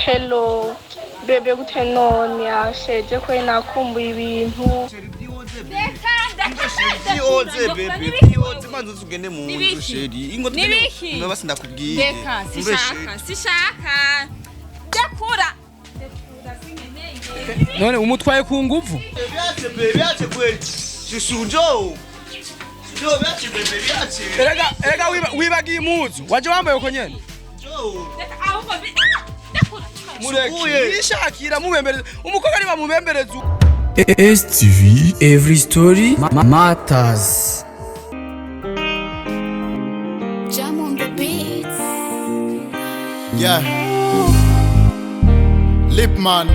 Hello bébé, gute none? Yasheje ko nakumbuye ibintu. Vyoze bébé, vyoze, manze tugende mu nzu. Nibiki? Chéri, ingo tugende. Nibiki? Mbe basi ndakubwiye. Reka. Mbe Sishaka, sishaka, ndakura, ndakura, sinkeneye. None umutwaye ku nguvu? Vyache bébé, vyache kweli. Shushu, njoo. Njoo, vyache bébé, vyache. Erega wibagiye impuzu waje wambaye uko nyene. Njoo. Reka ahubwo ndakura. Mureke. Sukuye. Yishakira mubembereza umukobwa, niba mubembereza. STV Every Story Matters. Jam on the beats. Yeah. Lipman.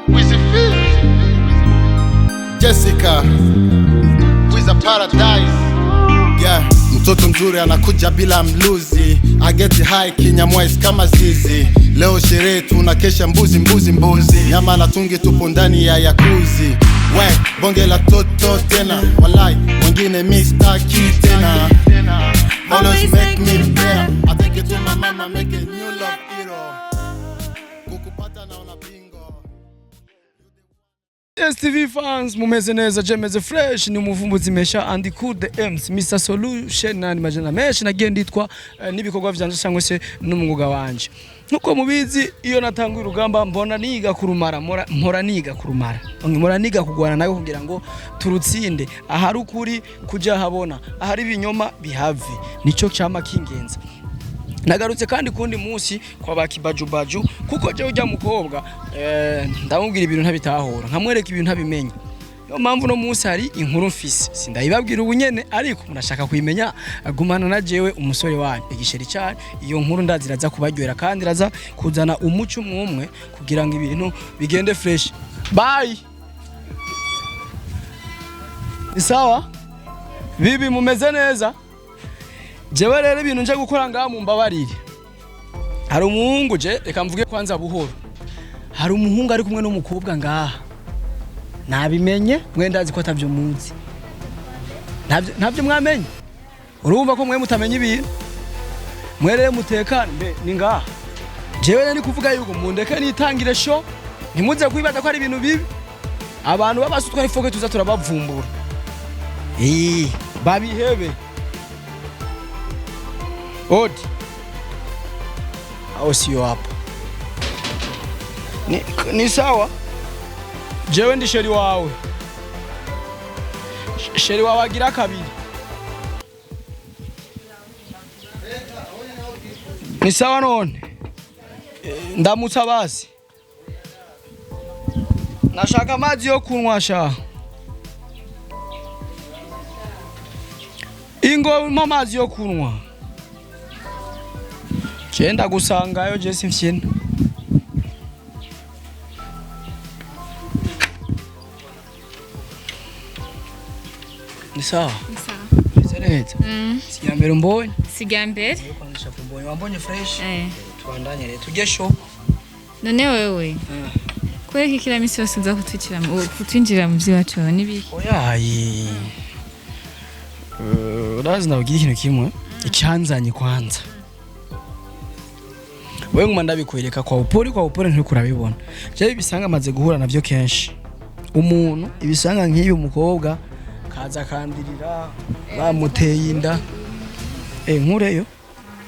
Wizzy Phil. Jessica. Wiz a Paradise. Yeah. Mtoto mzuri anakuja bila mluzi. I get high kinyamwezi kama zizi. Leo sherehe tunakesha mbuzi mbuzi mbuzi. Nyama na tungi, tupo ndani ya jacuzzi. We, bonge la toto tena. Walai, wengine mi staki tena. Always make me better. I take it to my mama, make a new love hero. Kukupata naona bingo. STV fans, mumeze neza? Je meze fresh. Ni umuvumbuzi mesha and cool the MC Mr Solution nani majana menshi nagiye nditwa n'ibikorwa vyanje cyangwa se n'umwuga wanje. Nkuko mubizi, iyo natanguye urugamba mbona niga kurumara, mpora niga kurumara, mpora niga kugwana nayo kugira ngo turutsinde. Ahari ukuri kuja habona, ahari ibinyoma bihave, nico cyama kingenza. Nagarutse kandi kundi munsi kwa bakibajubaju, kuko je ujya mukobwa ndamubwira ibintu ntabitahura, nkamwereka ibintu ntabimenya. Niyo mpamvu no munsi hari inkuru mfise, sindayibabwira ubu nyene, ariko murashaka kuyimenya, gumana na jewe umusore wanyu igisheri cyane. Iyo nkuru ndazi iraza kubaryohera kandi iraza kuzana umuco umwe kugira ngo ibintu bigende fresh. Bye. Ni sawa bibi, mumeze neza? Jewe rero ibintu nje gukora ngaha, mumbabarire. Hari umuhungu, je reka mvuge kwanza buhoro, hari umuhungu ari kumwe n'umukobwa ngaha, nabimenye. Mwe ndazi ko atavyo muzi. Ntabyo mwamenye. Urumva ko mwe mutamenya ibintu, mwe rero mutekane. Mbe ni ngaha jewe rero ni kuvuga yuko mundeke nitangire show, ntimuze kwibaza ko ari ibintu bibi. Abantu b'abasutwa ifoke tuza turabavumbura. Babihebe. Odi au sio hapo? Ni sawa, jewe ndi chéri wawe. Chéri wawe agira kabiri. Ni sawa none? Ndamutsa basi, nashaka amazi yo kunywa sha. Ingo mpa amazi yo kunywa. Je gusangayo, je simfyina. Ni sawa? Ni sawa. Meze neza? Sikia mbere umbonye. Siga mbere. Kwanza mbonye, wambonye fresh. Eh. Tubandanye rero tujye show. None wewe kubera kila misi yose uza kutwinjira mu by'iwacu wawe n'ibiki? Oyaye. Urazi ndabwira ikintu kimwe icyanzanye kwanza. Wewe nguma ndabikwereka kwa upori kwa upori, nturiko urabibona. Je ibisanga amaze guhura navyo kenshi. Umuntu ibisanga nk'ibi, umukobwa kaza akandirira bamuteye inda. Nkureyo.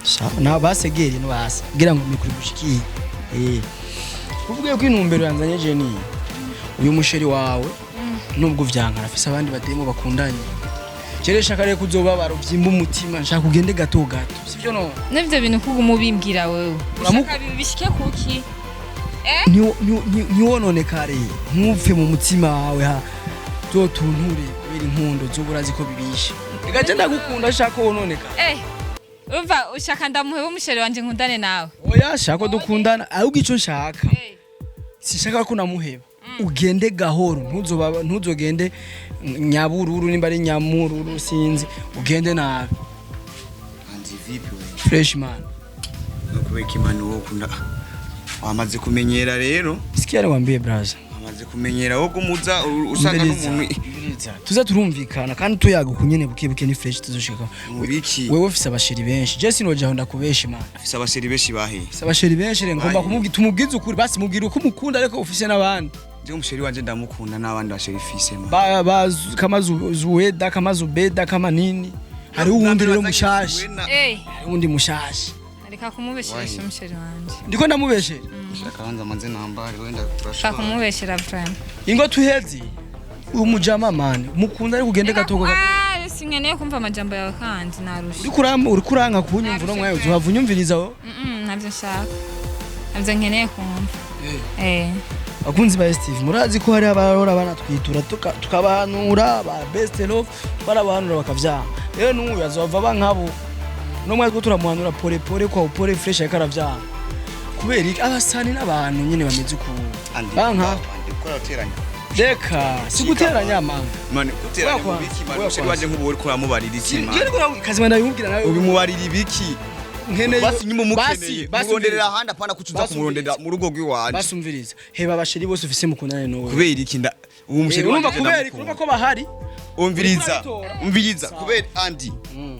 Sawa na basegeri no basi. Kugira ngo mikuri gushikiye. Kuvuga ko intumbero yanzanye je ni uyu mu chéri wawe, nubwo vyankara afise abandi bademo bakundanye. Jere shaka rero kuzobabara uvyimba umutima, nshaka ugende gato gato. Sivyo no? N'ivyo bintu kuguma ubimbwira wewe. Ushaka bishike kuki? Ntiwononekare, ntupfe mu mutima wawe, ha zotunture kubera inkundo z'uburazi ko bibishe. Reka je ndagukunda, shaka wononekare. Umva, ushaka ndamuhebe umu chéri wanje nkundane nawe? Oya, shaka ko dukundana, ahubwo ico nshaka, sinshaka ko namuheba, ugende gahoro, ntuzobaba, ntuzogende nyabururu, nimba ari nyamururu sinzi, ugende nabi. Anzi vipi we? Fresh man. Kubera imana wowe ukunda wamaze kumenyera rero. Sikia nikwambie, brother. Wamaze kumenyera wowe kumuza usanga Umviriza. n'umuntu. Umviriza, tuza turumvikana kandi tuyaga kunyene buke buke, ni fresh, tuzoshika. Mubiki? Wewe ufise abasheri benshi, je sinoja aho ndakubesha, man. Afise abasheri benshi bahe? Ufise abasheri benshi rero ngomba Bahe. kumubwira, tumubwize ukuri basi, mubwira uko umukunda ariko ufise n'abandi. Je umusheri wanje ndamukunda, n'abandi basheri fise, man. Ba kama Zuweda, kama Zubeda, kama nini, hariho uwundi rero mushasha. Eh, Hariho uwundi mushasha. Reka kumubesheresha umusheri wanje. Ndiko ndamubeshera? Shaka banza manze nambare, wenda Reka turashobora. kumubeshera vraiment. Ingo tuhezi umujama, man, mukunda ariko ugende gatogo gato. Ah, sinkeneye kumva amajambo yawe kandi narusha. Uriko uranka kunyumva uno mwanya, uzohava unyumviriza wowe. Ntabyo nshaka. Ntabyo nkeneye kumva. Eh. Abakunzi ba STV, murazi ko hari abahora banatwitura, tukabahanura ba best love, barabahanura bakavyanga. Rero n'uyu azova aba nkabo no mwanya two turamuhanura pole pole kwa upole fresh, ariko aravyanga kubera iki? Abasani n'abantu nyene bameze ukuntu banka. Andi gukora uteranya. Reka siguteranya, manga. Man, guteranya Oya mu biki, man? oya Umusheri wanje nk'ubu uriko uramubarira iki, man? Jewe niko kazima ndabimubwira nawe. Ubimubarira ibiki? Nkeneye Basi nyuma umukeneye basi muronderera ahandi, apana kucuza Basi kumurondera mu rugo rw'iwanje. Basumviriza, heba abasheri bose ufise, mukundane nowe. Kubera iki? Nda uwo musheri Urumva wanje kubera ndamukunda. urumva ko bahari. Umviriza. Urabitora. Umviriza, kubera andi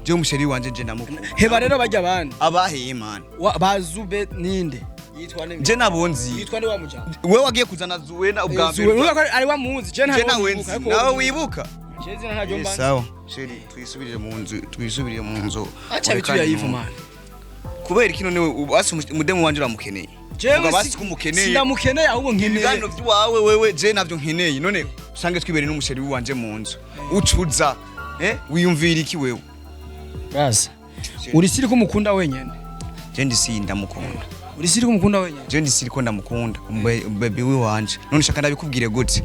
je umusheri wanje je ndamukunda. Heba rero bajya abandi. Abaheye, man? Bazube ninde yitwa nde? Je nabonzi. Yitwa nde wa mujama? Wewe wagiye kuzana Zuwena ubwa mbere. Urumva ko ari wamuzi, je Je nawe nzi, nawe wibuka. Je zina ntaryo mbanza. Sawa sheri, twisubirire mu nzu, twisubirire mu nzu. Acha bitu ya hivyo, man. Kubera iki none? Basi umudemu wanje uramukeneye? Jewe Vuga basi ko umukeneye. Sindamukeneye, ahubwo nkeneye Ibiganiro by'iwawe wewe je navyo nkeneye. None usange twibere n'umusheri wanje mu nzu, ucuza eh wiyumvira iki wewe? Basa uri siri ko mukunda wenyene. Je ndisi ndamukunda. Uri siri ko mukunda wenyene. Je ndisi ko ndamukunda, baby wanje. None shaka ndabikubwire gute?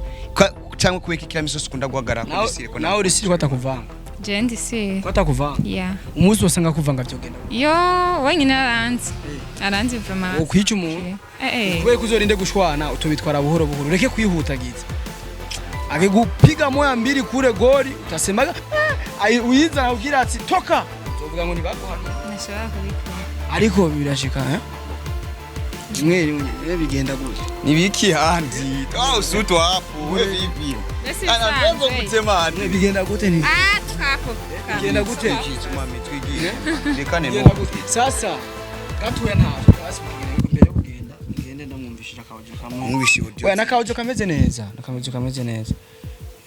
Cyangwa kubeka ikira misosi ukunda guhagarara ko ndisi ko Nawe uri siri ko atakuvanga? Je ndisi. Ko atakuvanga? Yeah. Umunsi wasanga kuvanga vyogenda? Yo, wenyine aranzi. Aranzi vraiment. Wokwica umuntu? Eh eh. Kubera ko uzorinde gushwana, utubitwara buhoro buhoro, ureke kwihutagiza. Akigupiga moya mbili kure goli, utasemaga "Ah," uyiza ubwira ati toka, uzovuga ngo ntibaguhana. Nashobora kubikora. Ariko birashika, eh rimwe rimwe rero bigenda gutya. Nibiki handi? Ah, usuto hapo we vipi? Mbese Ana ndogo bisanzwe. kutemana. Bigenda gute ni? Ah, tukako. Bigenda gute? Mami, twigiye rekane. Bigenda No. gute sasa? Gatuya ntazo basi mugende, ariko mbere yo kugenda ngende ndamwumvishira akabajo kamwe. Mwumvishije audio? Oya, nakabajo kameze neza, nakabajo kameze neza,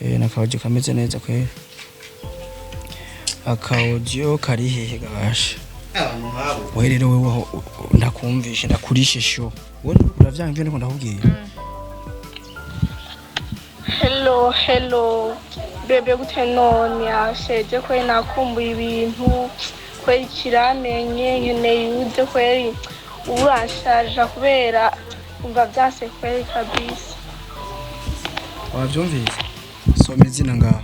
eh nakabajo kameze neza kweli. Akaudio kari hehe gabasha? Abantu nk'abo. Wewe rero, wewe aho ndakumvishe, ndakurishe show, wowe uravyanga ivyo ndiko ndakubwira. Hello, hello bébé, gute none? Yasheje kweri, nakumbuye ibintu kweri, kiramenye nkeneye uze kweri, ubu uranshaja kubera umva vyanse kweri kabisa. Wavyumvise? Soma izina ngaho.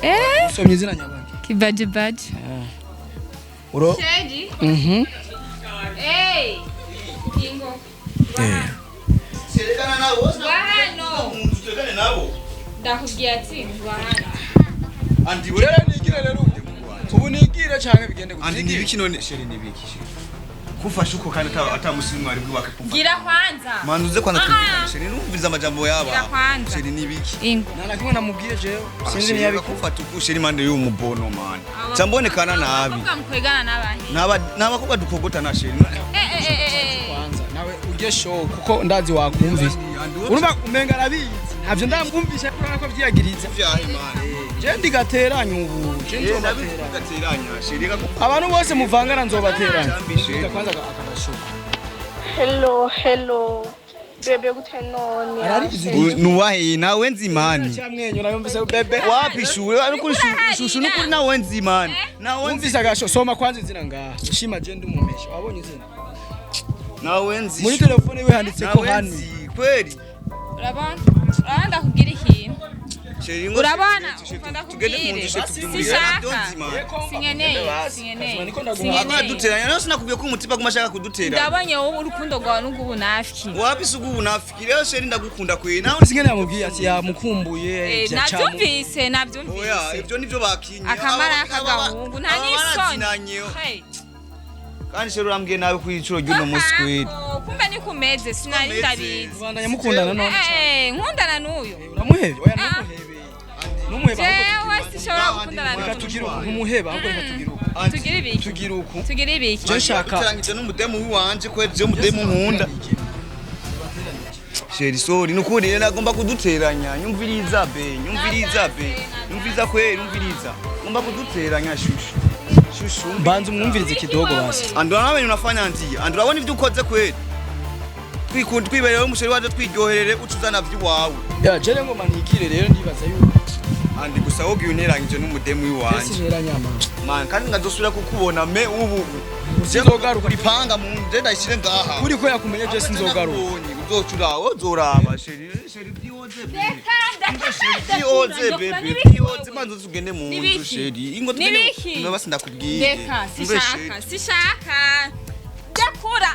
Eh, Soma izina nyabaki. Kibaji baji. Uro Sheji. Hey. Ingo. Eh. Serekana nabo. Wahano. Tutekane nabo. Ndakubwiye ati wahano. Andi Rero nigire rero ubu nigire canke bigende gute? Andi nibiki none, sheri? Nibiki, sheri? Kufasha uko kandi ata musilimu ari bwubake kumva. Gira kwanza. Manzi uze kwanza twumvikane, sheri, numviriza amajambo yaba. Gira kwanza. Sheri, nibiki? Ingo. Nta na kimwe namubwiye jewe. Sinzi Sheri, ntiyabikora. kufata uko, sheri, mande y'umubono, man. Cyambonekana nabi. Abakobwa mukwegana n'abahe? Naba nabakobwa dukogota na sheri. Eh eh eh eh. Kwanza nawe urye show kuko ndazi wakumvise. Urumva umenga arabizi, ntavyo ndamwumvisha ariko urabona ko vyiyagiriza. Vyahe, man? Je ndigateranya ubu, je Eh, nzobateranya. Ndabigateranya, sheri ka. Abantu bose muvangana nzobateranya. Cyambishe. Kwanza akabashuka. Hello, hello bébé, gute none? Ararizi. Yasheje. Nuwahe nawe nzi, man? Cyamwenyura yumvise bébé. Wapi shure ariko shushu nukuri nawe nzi, man, nawe nzi. Wumvise agasho? Soma kwanza izina ngaha, shima je ndi umumesha. Wabonye izina? Nawe nzi. Muri telefone iwe handitse ko Nawe hani. nzi kweli. Urabona? Urabona ndakubwira ikintu. Sheri ngo Urabona? tugende Umva tugende mu nzu, ndakubwire. sheri, tubyumvire. Sinshaka. Nabyo nzi, man. Sinkeneye, sinkeneye. Akora Sinkeneye. duteranya nawe, sinakubwiye ko umutima aguma ashaka kuduteranya. Ndabonye wowe urukundo rwawe n'ubwo nafiki. Wapi se ubu nafiki rero, sheri, ndagukunda kweli nawe. Singene yamubwiye ati yamukumbuye. Eh, nabyumvise, Oya. nabyumvise. Ibyo nivyo bakinye. Akamara k'agahungu nta n'isoni. Hey. Kandi chéri, urambwiye nabi ku icuro ry'uno munsi kweli. Kako, kumbe ni kumeze, sinari ndabizi. Ubandanya mukundana none? Nkundana n'uyu? Uramuhebye? Oya, Ah. ntumuhebe, numuhebe ahubwo. Jewe sishobora gukundana Reka n'uyu. tugire uku, ntumuhebe ahubwo, reka tugire uku. Tugire ibiki? Tugire uku. Tugire ibiki? Je nshaka Uteranyije n'umudemu w'iwanje kweli, je umudemu nkunda. Chéri, sorry, nukuri rero nagomba kuduteranya. Nyumviriza be, nyumviriza be, nyumviriza kweli, nyumviriza. Ngomba kuduteranya, chouchou, chouchou. Mbanza umwumvirize kidogo basi. Andura nawe unafanya ndiye. Andura, urabona ivyo ukoze kweli. Twikunda, twibereyeho umuchéri waje, twiryoherere, ucuzana vy'iwawe. Ya jere ngoma nigire rero, ndibaza yuko Andi gusa wowe unteranyije n'umudemu w'iwanje. Ese nyama. Man, kandi nkazosubira kukubona me ubu. Sinzogaruka. Ipanga mu nje ndayishire ngaha. Uri ko yakumenye, je sinzogaruka. Uzocura, uzoraba chéri, chéri, byihoze bébé. Byihoze bébé, byihoze, manze tugende mu nzu. Nibiki? Chéri, ingo tugende. Nibiki? Mbe basi ndakubwiye. Reka. Mbe. Sishaka, sishaka, ndakura.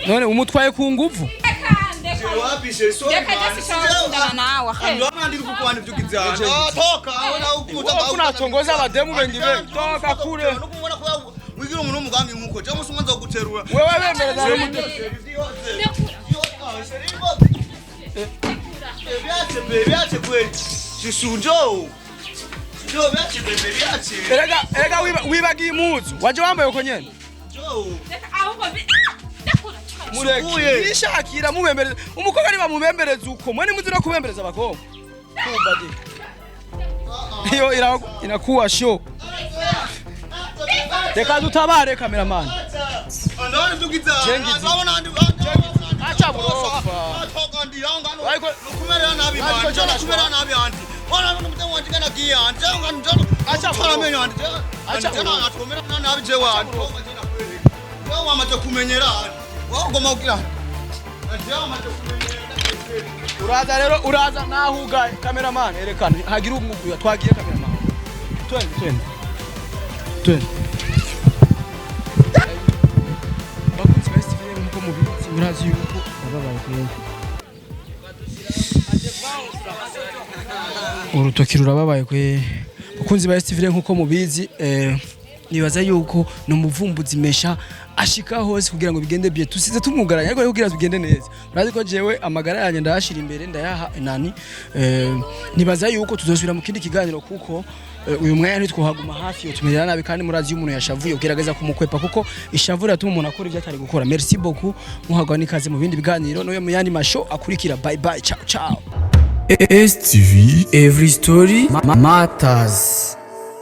None umutwaye ku nguvu? Reka, ndeka. Wapi chéri, sorry. Reka, je sishobora gukundana nawe he. Andura ndi kukwani vyugize. Toka, aho ukuta. Wowe kunatongoza abademu bengi bengi, toka kure. Nukubona ko wigira umuntu w'umugambi nkuko je umunsi umwe nzoguterura. Wewe bemereza n'umudemu. Vyache be, vyache kweli. Chouchou, njoo. Njoo, vyache bébé, vyache. Erega erega, wibagiye impuzu waje wambaye uko nyene. Njoo. Reka ahubwo ah, ndakura. Mureke. Sukuye. Yishakira mubembereza umukobwa, niba mubembereza uko mwe nimuzi no kubembereza abakobwa. Kumva di iyo inakuwa show. Reka dutabare cameraman. Andani vyugize. Jengizi. Ndabona andi. Acha burofa. Toka ndi yanga. Ariko- Nukumerera nabi Ariko man. jana Nukumerera nabi andi. Wana n'umutemu wanje kana giye andi. Jenga njalo. Acha burofa. amenyo andi. Acha Acha burofa. atumerera nabi jewe andi. Wewe wamaze kumenyera andi. Wewe ugomba kugira. Jewe wamaze kumenyera. Uraza rero, uraza nahugaye. Cameraman, erekana hagira umwuga. Twagiye cameraman, twende, twende, twende. Bakunzi ba STV rero, nkuko mubizi, murazi yuko ndababaye kweli, urutoki rurababaye kwe. Bakunzi ba STV rero, nkuko mubizi, nibaza yuko ni umuvumbuzi mesha ashika hose kugira ngo bigende bien. Tusize tumwugaranye, ariko kugira bigende neza, urazi ko jewe amagara yanjye ndayashira imbere, ndayaha nani. Nibaza yuko tuzosubira mu kindi kiganiro kuko uyu mwanya ntitwohaguma hafi, yo tumerera nabi. Kandi murazi iyo umuntu yashavuye ugerageza kumukwepa, kuko ishavu riratuma umuntu akora ibyo atari gukora. Merci beaucoup, muhagwa n'ikaze mu bindi biganiro no mu yandi mashow akurikira. Bye bye, ciao ciao. STV Every Story Matters.